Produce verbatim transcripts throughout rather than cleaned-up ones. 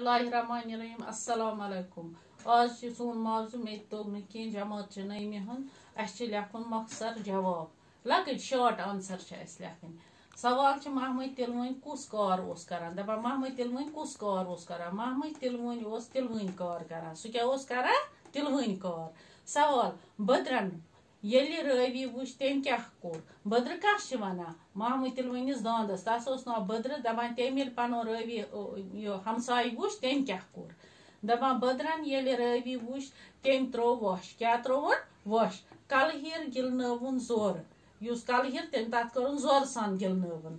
اللہ الرحمن الرحیم۔ السلام علیکم۔ آز چھِ سون موضوع مےٚ تہِ توٚگ نہٕ کینٛہہ، جماعت چھِ نٔیمہِ ہُنٛد۔ اَسہِ چھِ لیکھُن مۄختصر جواب، لۄکٕٹۍ شارٹ آنسر چھِ اَسہِ لیکھٕنۍ۔ سوال چھِ، محمد تِلوٲنۍ کُس کار اوس کران؟ دَپان، محمد تِلوٲنۍ کُس کار اوس کران؟ محمد تِلوٲنۍ اوس تِلوٲنۍ کار کران۔ سُہ کیٛاہ اوس کران؟ تِلوٲنۍ کار۔ سوال، بدرن ییٚلہِ رٲوی وُچھ، تٔمۍ کیٛاہ کوٚر؟ بدرٕ کَس چھِ وَنان؟ محمد تِلوٲنِس داندَس۔ تَس اوس ناو بدرٕ۔ دَپان، تٔمۍ ییٚلہِ پَنُن رٲوی، او، یہِ ہمسایہِ وُچھ، تٔمۍ کیٛاہ کوٚر؟ دَپان، بدرَن ییٚلہِ رٲوی وُچھ، تٔمۍ ترٛوو وَش۔ کیٛاہ ترٛووُن؟ وَش۔ کَلہٕ ہیٖر گِلنٲوُن زورٕ۔ یُس کَلہٕ ہیٖر، تٔمۍ تَتھ کٔرٕن زورٕ سان گِلنٲوٕن۔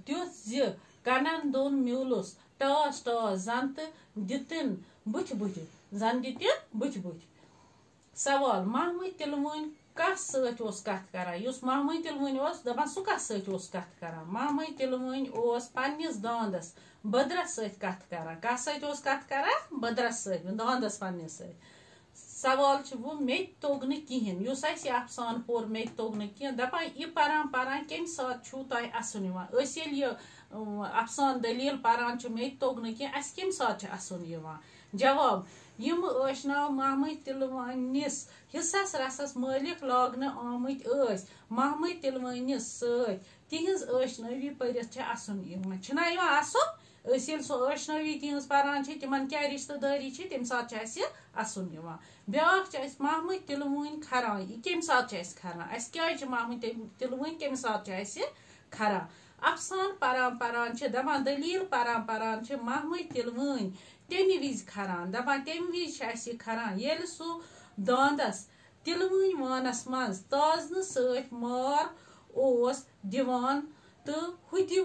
تیُتھ زِ کَنَن دوٚن میوٗلُس ٹاس ٹاس، زَن تہٕ دِتِن بٕتھِ بٕتھِ، زَن دِتِن بٕتھِ بٕتھِ۔ سوال، محمد تِلوٲنۍ کس سۭتۍ اوس کتھ کران؟ یُس محمد تِلوٲنۍ اوس دپان، سُہ کس سۭتۍ اوس کتھ کران؟ محمد تِلوٲنۍ اوس پننِس داندس بدرس سۭتۍ کتھ کران۔ کس سۭتۍ اوس کتھ کران؟ بدرس سۭتۍ، داندس پننِس سۭتۍ۔ سوال چھُ، وۄنۍ مےٚ تہِ توٚگ نہٕ کِہیٖنۍ۔ یُس اَسہِ یہِ افسانہٕ پوٚر، مےٚ تہِ توٚگ نہٕ کینٛہہ۔ دپان، یہِ پران پران کمہِ ساتہٕ چھُو تۄہہِ اَسُن یِوان؟ أسۍ ییٚلہِ یہِ، اۭں، افسانہٕ دٔلیٖل پران چھِ، مےٚ تہِ توٚگ نہٕ کینٛہہ، اَسہِ کمہِ ساتہٕ چھُ اَسُن یِوان؟ جواب، یِم ٲشناو محمد تِلوٲنِس حصس رسس مٲلِک لاگنہٕ آمٕتۍ ٲسۍ۔ محمد تِلوٲنِس سۭتۍ تِہنٛز ٲشنٲوی پٔرِتھ چھِ اَسُن یِوان۔ چھِنہ یِوان اَسُن؟ أسۍ ییٚلہِ سُہ ٲشنٲوی تِہنٛز پَران چھِ، تِمَن کیٛاہ رِشتہٕ دٲری چھِ، تَمہِ ساتہٕ چھِ اَسہِ اَسُن یِوان۔ بیٛاکھ چھِ اَسہِ محمد تِلوٲنۍ کھران۔ یہِ کَمہِ ساتہٕ چھِ اَسہِ کھران؟ اَسہِ کیٛازِ چھِ محمد تِل-، تِلوٲنۍ کَمہِ ساتہٕ چھِ اَسہِ کھران؟ افسانہٕ پران پران چھِ، دپان دٔلیٖل پران پران چھِ محمد تِلوٲنۍ تَمہِ وِزِ کھران۔ دپان تَمہِ وِزِ چھِ اَسہِ یہِ کھران، ییٚلہِ سُہ داندس تِلوٲنۍ وانس منٛز تازنہٕ سۭتۍ مار اوس دِوان تہٕ ہُتہِ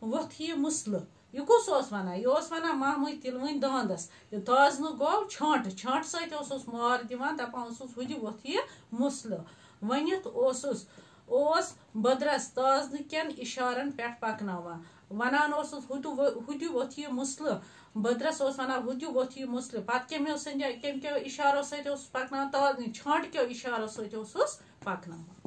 وۄتھہِ مسلہٕ۔ یہِ کُس اوس ونان؟ یہِ اوس ونان محمد تِلوٲنۍ داندس۔ یہِ تازنہٕ گوٚو چھانٹہٕ، چھانٹہٕ سۭتۍ اوسُس مار دِوان، دپان اوسُس، ہُتہِ وۄتھہِ مسلہٕ۔ ؤنِتھ اوسُس، اوس بدرس تازنہٕ کٮ۪ن اشارن پٮ۪ٹھ پکناوان۔ ونان اوسُس، ہُتہِ و-، ہُتہِ وۄتھہِ مسلہٕ۔ بدرس اوس ونان، ہُتہِ وۄتھہِ مسلہٕ۔ پتہٕ کٔمۍ اوس سٕنٛدِ، کٔمۍ کیو اشارو سۭتۍ اوسُس پکناوان؟ تازنہٕ چھانٹہٕ کیو اشارو سۭتۍ اوسُس پکناوان۔